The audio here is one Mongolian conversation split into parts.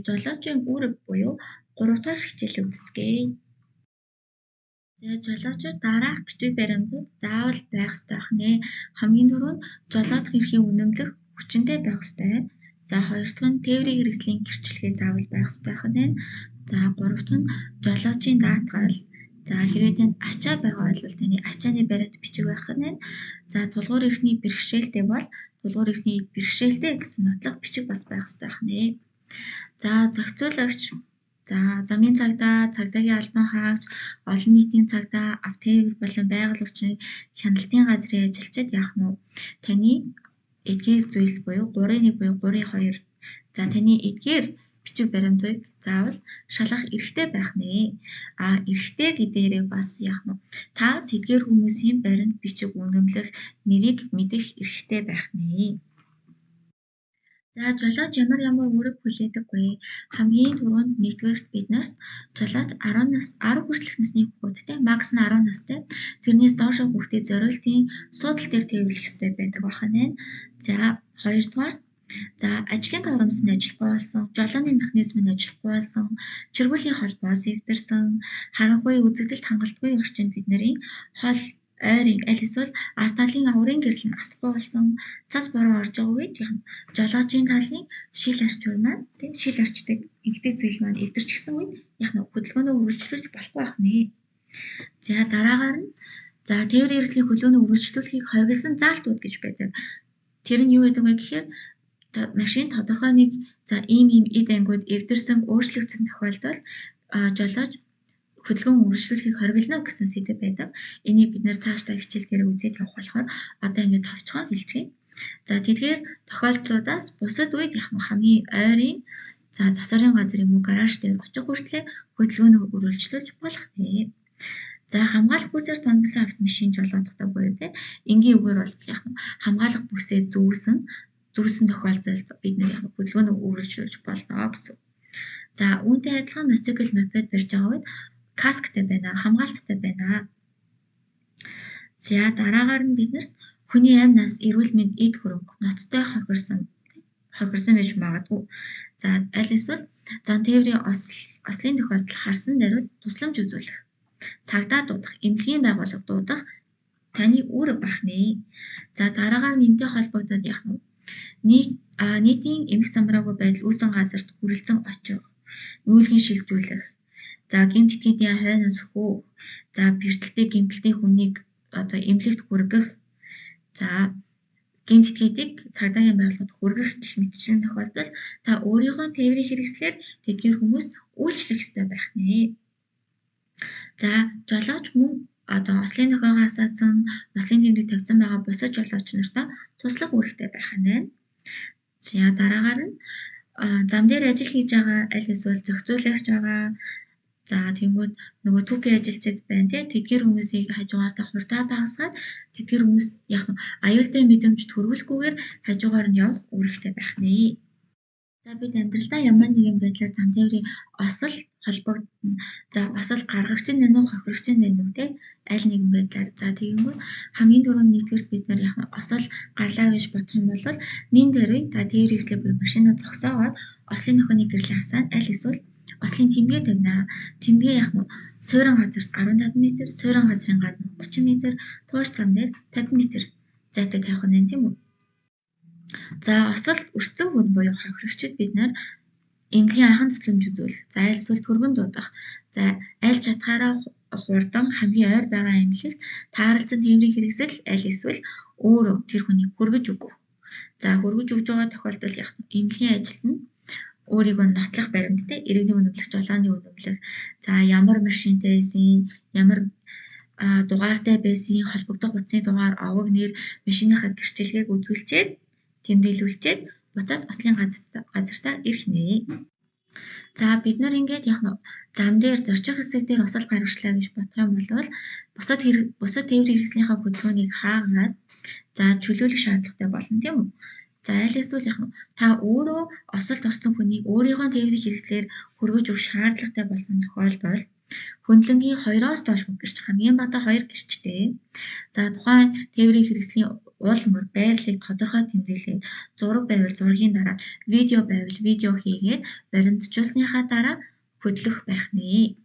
Жолоочийн үүрэг буюу 3 дахь хичээлийг үздэгэ. За жолоочид дараах бичиг баримтууд заавал байх ёстой байна. Хамгийн түрүүнд жолоодох эрхийн үнэмлэх хүчинтэй байх ёстой. За хоёр дахь нь тээврийн хэрэгслийн гэрчлэгээ заавал байх ёстой байна. За гурав дахь нь жолоочийн даатгал. За хэрвээ танд ачаа байгаа бол таны ачааны баримт бичиг байх нь. За тулгуур эрхний бэрхшээлтэй бол тулгуур эрхний бэрхшээлтэй гэсэн нотлох бичиг бас байх ёстой байна. За зохицуулагч, за замын цагдаа, цагдаагийн албан хаагч, олон нийтийн цагдаа, автотээвэр болон байгаль орчны хяналтын газрын ажилчид яах нь вэ? Таны эдгээр зүйлс буюу 3-1 буюу 3-2. За таны эдгээр бичиг баримтыг заавал шалгах эрхтэй байх нэ. А эрхтэй гэдээрээ бас яах нь вэ? Та тэдгээр хүмүүсийн баримт бичиг үнэмлэх нэрийг мэдэх эрхтэй байх нэ. За жолооч ямар ямар үүрэг хүлээдэг вэ? Хамгийн түрүүнд нэгдүгээрт бид нарт жолооч 10 нас 10 хүртэлх насны хүүхэдтэй макс нь 10 настай тэрнээс доошо хүүхдийн зориултын суудал дээр тээвэрлэх ёстой байдаг байна. За хоёрдугаарт за ажлын торомс нь ажиллахгүй болсон, жолооны механизм нь ажиллахгүй болсон, чиргүүлийн холбоос эвдэрсэн, харанхуй үзэгдэлд хангалтгүй орчинд бидний хол ойрын аль эсвэл ард талын аврын гэрэл нь асахгүй болсон, цас бороо орж байгаа үед жолоочийн талын шил арчуур маань тийм шил арчдаг ингэдэг зүйл маань эвдэрчихсэн үед яг нь хөдөлгөөнөө үргэлжлүүлж болохгүй байх нэ. За дараагаар нь за тээврийн хэрэгслийн хөдөлгөөнийг үргэлжлүүлэхийг хориглосон заалтууд гэж байдаг. Тэр нь юу гэдэг вэ гэхээр машин тодорхой нэг за ийм ийм эд ангиуд эвдэрсэн өөрчлөгдсөн тохиолдолд жолооч хөдөлгөөн үргэлжлүүлэхийг хориглоно гэсэн сэдэв байдаг. Энийг бид нэр цаашдаа хичээл дээр үзээд явах болохоор одоо ингээд товчхон хэлчихье. За тэдгээр тохиолдлуудаас бусад үед яг хамгийн ойрын за засварын газар юм уу гараж дээр очих хүртлээр хөдөлгөөнөө үргэлжлүүлж болох нэ. За хамгаалах бүсээр тунагсан автомашин жолоодохдоо буюу те энгийн үгээр бол яг хамгаалах бүсээ зүүсэн тохиолдолд бид нэр яг хөдөлгөөнөө үргэлжлүүлж болно гэсэн. За үүнтэй адилхан мотоцикл, мопед барьж байгаа үед касктай байна, хамгаалттай байна. За дараагаар нь биднэрт хүний амь нас, эрүүл мэнд, эд хөрөнгө, ноцтой хохирсон байж магадгүй. За аль эсвэл зам тээврийн ослын тохиолдол харсан даруйд тусламж үзүүлэх, цагдаа дуудах, эмнэлгийн байгууллага дуудах таны үүрэг байх нэ. За дараагаар нь энэтэй холбогдоод яах нь вэ? Нийтийн эмх замраагүй байдал үүсэн газарт хүрэлцэн очих, нүүлгэн шилжүүлэх, за гэмт этгээдийн хойноос хөөх, за бэртэлтэй гэмтэлтэй хүнийг одоо эмнэлэгт хүргэх, за гэмт этгээдийг цагдаагийн байгууллагад хүргэх гэх мэтчлэн тохиолдолд та өөрийнхөө тээврийн хэрэгслээр тэдгээр хүмүүст үйлчлэх ёстой байх нэ. За жолооч мөн одоо ослын нохойгоо асаацсан, ослын тэмдэг тавьсан байгаа бусад жолооч нартай туслах үүрэгтэй байх нь. За дараагаар нь зам дээр ажил хийж байгаа аль эсвэл зохицуулагч байгаа. За тэнгүүд нөгөө түүхийн ажилчид байна те тэдгээр хүмүүсийг хажуугаар та хурдаа багасгаад тэдгээр хүмүүс яг аюултай мэдрэмж төрүүлэхгүйгээр хажуугаар нь явах үүрэгтэй байх нэ. За бид амьдралдаа ямар нэгэн байдлаар зам тээврийн осол холбогдоно. За осол гаргагч нь байна уу, хохирогч нь байна уу те аль нэгэн байдлаар. За тэгэнгүүт хамгийн түрүүнд нэгдүгээрт бид нар яг осол гарлаа гэж бодох юм бол нэн даруй та тээврийн хэрэгслээ буюу машинаа зогсоогоод ослын нохойны гэрлийн асаана аль эсвэл ослын тэмдгээ тавина. Тэмдгээ яг нь суурин газарт 15 м, суурин газрын гадна 30 м, туурч зам дээр 50 м зайтай тавих нь тийм үү? За осол өртсөн хүн буюу хохирогчид бид нар эмнэлгийн анхан тусламж үзүүлэх, за аль эсвэл түргэн дуудах, за аль чадхаараа хурдан хамгийн ойр байгаа эмнэлэгт тааралцсан тээврийн хэрэгсэл аль эсвэл өөрөө тэр хүнийг хүргэж өгөх. За хүргэж өгж байгаа тохиолдолд яг эмнэлгийн ажилт нь өөрийгөө нотлох баримттай иргэний үнэмлэх, жолооны үнэмлэх, за ямар машинтай байсан, ямар дугаартай байсан, холбогдох утасны дугаар, овог нэр, машиныхаа гэрчлэгийг үзүүлчихэд тэмдэглүүлчихэд буцаад ослын газартаа ирэх нэ. За бид нар ингээд яг зам дээр зорчих хэсэг дээр осол гаргачлаа гэж бодох юм бол бусад тээврийн хэрэгслийнхаа хөдөлгөөнийг хаагаад за чөлөөлөх шаардлагатай болно тийм үү? За аль эсвэл яг та өөрөө осолд орсон хүнийг өөрийнхөө тээврийн хэрэгслээр хүргэж өгөх шаардлагатай болсон тохиолдолд Хөндлөнгийн 2-оос доош гэрч хамгийн багадаа 2 гэрчтэй. За тухайн тээврийн хэрэгслийн уул мөр байрлалыг тодорхой тэмдэглээд зураг байвал зургийн дараа, видео байвал видео хийгээд баримтжуулсныхаа дараа хөдлөх байх нэ.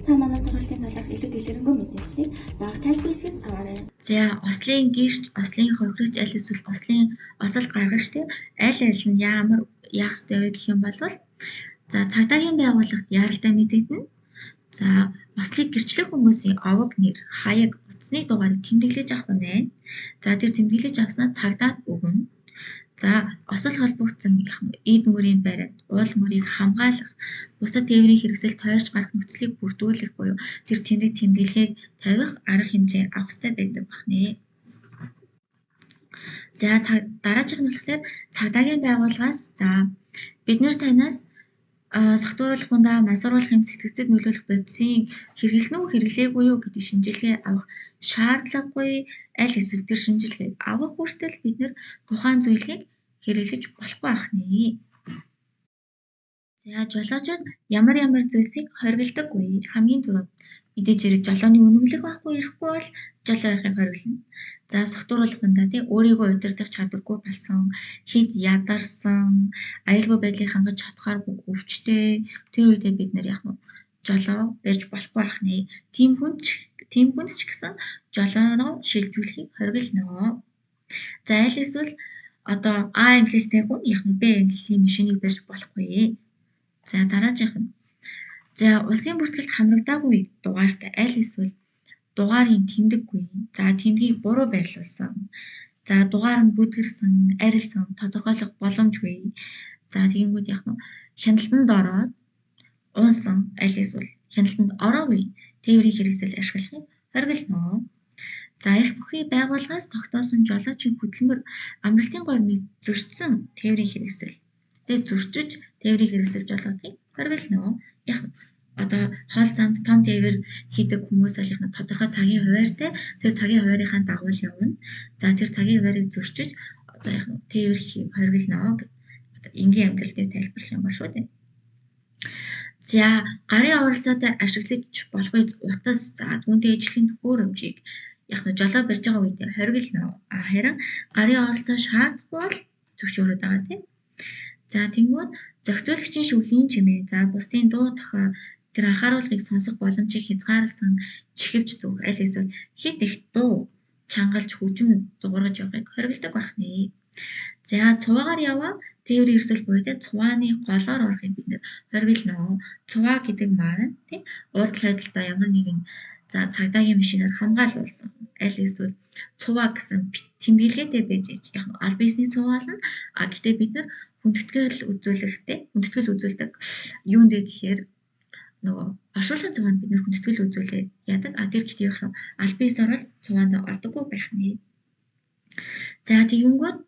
Та манай сургуулийн талаарх илүү дэлгэрэнгүй мэдээллийг доорх тайлбар хэсгээс аваарай. За ослын гэрч, ослын хохирогч аль эсвэл ослын осол гаргагч тийм аль аль нь ямар яах ёстой вэ гэх юм бол за цагдаагийн байгууллагт яаралтай мэдэгдэнэ. За ослыг гэрчлэх хүмүүсийн овог нэр, хаяг, утасны дугаарыг тэмдэглэж авах нь. За тэр тэмдэглэж авснаа цагдаад өгнө. За осол холбогдсон эд мөрийн баримт, уул мөрийг хамгаалах, бусад тээврийн хэрэгсэл тойрч гарах нөхцөлийг бүрдүүлэх буюу тэр тэмдэг тэмдэглэгийг тавих арга хэмжээ авах ёстой байдаг байна. За дараачих нь болохоор цагдаагийн байгууллагаас за бид нэр танаас согтууруулах хундаа мансууруулах юм сэтгэгцэд нөлөөлөх бодисын хэрэглэсэн үү хэрэглээгүй юу гэдэг шинжилгээ авах шаардлагагүй, аль эсвэл тэр шинжилгээг авах хүртэл бид нэр тухайн зүйлийг хэрэглэж болохгүй байх нэ. За жолоочид ямар ямар зүйлсийг хориглодог вэ? Хамгийн түрүүнд мэдээж хэрэг жолооны үнэмлэх байхгүй ирэхгүй бол жолоо ярихыг хориглоно. За согтууруулах хундаа тий өөрийгөө удирдах чадваргүй болсон, хэд ядарсан, аюулгүй байдлыг хангаж чадхааргүй өвчтэй тэр үедээ бид нэр яг нь жолоо барьж болохгүй байх нэ. Тийм хүнд ч гэсэн жолооноо шилжүүлэхийг хориглоно. За аль эсвэл одоо А ангилалтай хүн яг нь Б ангиллын машиныг барьж болохгүй. За дараачих нь за улсын бүртгэлд хамрагдаагүй дугаартай аль эсвэл дугаарын тэмдэггүй. За тэмдгийг буруу байрлуулсан. За дугаар нь бүдгэрсэн, арилсан, тодорхойлох боломжгүй. За тэгэнгүүт яг нь хяналтанд ороод унсан аль эсвэл хяналтанд ороогүй тээврийн хэрэгсэл ашиглахыг хориглоно. За эрх бүхий байгууллагаас тогтоосон жолоочийн хөдөлмөр амралтын горимыг зөрчсөн тээврийн хэрэгсэл. Тэгээ зөрчиж тээврийн хэрэгсэл жолоодохыг хориглоно. Яг одоо хоол замд том тээвэр хийдэг хүмүүс бол яг тодорхой цагийн хуваарьтай тэр цагийн хуваарийнхаа дагуу л явна. За тэр цагийн хуваарийг зөрчиж одоо яг тээвэр хийхийг хориглоно гэх. Одоо энгийн амьдрал дээр тайлбарлах юм ба шүү дээ. За гарын оролцоотой ашиглаж болох утас за түүнтэй ижилхэн төхөөрөмжийг яг нь жолоо барьж байгаа үедээ хориглоно. Харин гарын оролцоо шаардахгүй бол зөвшөөрөөд байгаа тийм. За тэнгууд зохицуулагчийн шүглийн чимээ, за бусдын дуу тохио тэр анхааруулгыг сонсох боломжийг хязгаарласан чихвч зүг аль эсвэл хэд их дуу чангалж хөгжим дуургаж явахыг хориглодог байх нэ. За цуваагаар яваа тээврийн эрсдэл буюу те цувааны голоор орохыг бид нэр хориглоно. Цуваа гэдэг маань тий урд хойдолтой ямар нэгэн за цагдаагийн машинаар хамгаалуулсан аль эсвэл цуваа гэсэн тэмдэглэгээтэй байж яг аль биесний цуваална. А гэхдээ бид нар хүндэтгэл үзүүлэхдээ хүндэтгэл үзүүлдэг юунд вэ гэхээр нөгөө оршуулгын цуваанд бид нэр хүндэтгэл үзүүлээд яадаг. А тэр гэхдээ яг аль биесээр бол цуваанд ордоггүй байх нэ. За тэгэнгүүт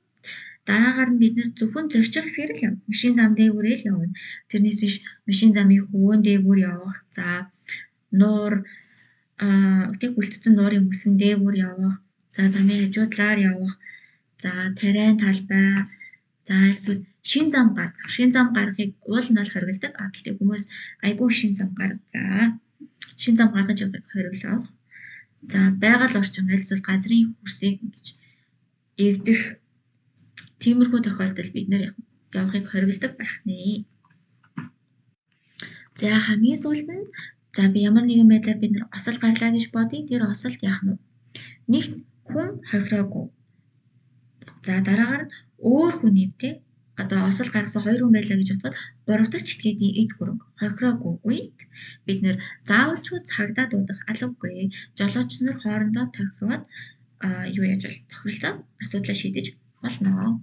дараагаар нь бид нэр зөвхөн зорчих хэсгээр л явна. Машин зам дээгүүрээ л явна. Тэрнээс биш машин замын хөвөн дээгүүр явах. За нуур тэг хүлтцэн нуурын мөсөн дээгүүр явах. За замын хажуу талаар явах. За тариан талбай. За эсвэл шин зам гаргах. Шин зам гаргахыг уул нь бол хориглодог. А гэхдээ хүмүүс айгүй шин зам гаргацаа. Шин зам гаргаж явахыг хориглох. За байгаль орчин аль эсвэл газрын хөрсийг ингэж эвдэх тиймэрхүү тохиолдолд бид нэр явахыг хориглодог байх нэ. За хамгийн сүүлд нь за би ямар нэгэн байдлаар бид нар осол гарлаа гэж бодъё. Тэр осолд яах нь вэ? Нэг хүн хохироогүй. За дараагаар нь өөр хүн нэвтэй одоо осол гаргасан хоёр хүн байлаа гэж бодоход гурав дахь читгээний эд хөрөнгө хохироогүй үед бид нэр заавалчгүй цагдаа дуудах албагүй. Жолооч нар хоорондоо тохироод юу яаж бол тохиролцоо асуудлаа шийдэж болно.